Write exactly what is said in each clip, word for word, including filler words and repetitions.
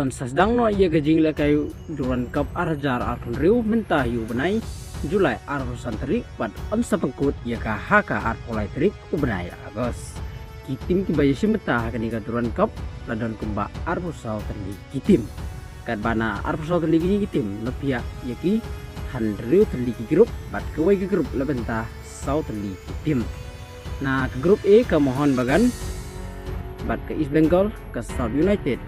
Yn sa sdang noh ïa ka jinglehkai Durand Cup ar hajar arphew hynriew mynta ïa u bnai July arphew san tarik bad yn sa pynkut ïa ka ha ka arphew lai tarik u bnai August. Ki tim kiba ïashim bynta ha kane ka Durand Cup la don kumba arphew saw tylli ki tim. Katba na arphew saw tylli kine ki tim la phiah ïa ki hynriew tylli ki group bad kawei ka group la bynta saw tylli ki tim. Na ka group A ka Mohun Bagan bad ka East Bengal, ka South United,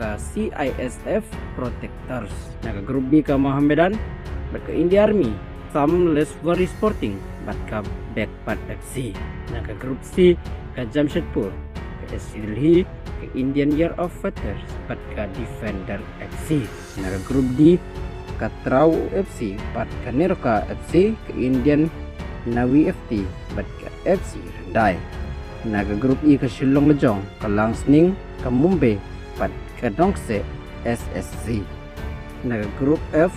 ka C I S F Protectors. Na ka group B ka Mohammedan bad ka India Army, Samleswari Sporting bad ka Bagpat F C. Na ka group C ka Jamshedpur, ka S C Delhi, ka Indian Year of Fighters bad ka Defender F C. Na ka group D ka Trau F C bad ka Neroka F C, ka Indian Navy F T bad ka F C Randai. Na ka group E ka Shillong Lajong, ka Langsning, ka Mumbai bad ka Dongse S S C. Na ka group F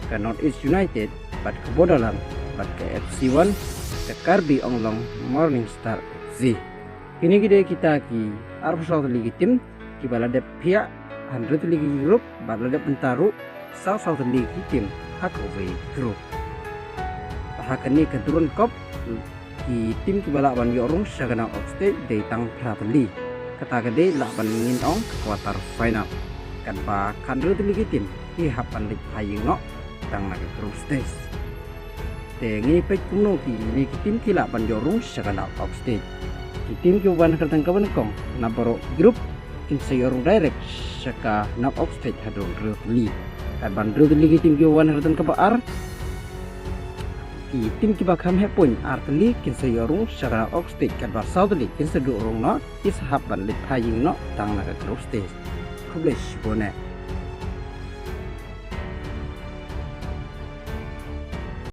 ka North East United bad ka Bodoland bad ka F C One, ka Karbi Anglong Morning Star F C. Kine ki dei kita ki arphew saw tylli ki tim kiba la dep phiah hynriew tylli ki group bad la dep bynta ruh saw saw tylli ki tim ha kawei ka group. Ha kane ka Durand Cup ki tim kiba lah ban ïoh rung sha ka knock out stage dei tang phra tylli. Kata ka dei lah ban ngin ong ka quarter final. Katba ka hynriew tylli ki tim ki hap ban leit phai ïing noh tang na ka group stage. Te ngi peit kumno kine ki tim ki lah ban ïoh rung sha ka knock out stage. Ki tim kiba wan ha ka kyrteng kaba nyngkong na baroh ki group kin sa ïoh rung direct sha ka knock out stage hadien hynriew tylli. Katba hynriew tylli ki tim kiba wan ha ka kyrteng kaba ar, ki tim kiba kham heh point ar tylli kin sa ïoh rung sha ka knock out stage, katba saw tylli kin sa duh rung noh, ki sa hap ban leit phai ïing noh tang na ka group stage. Khublei shibun eh.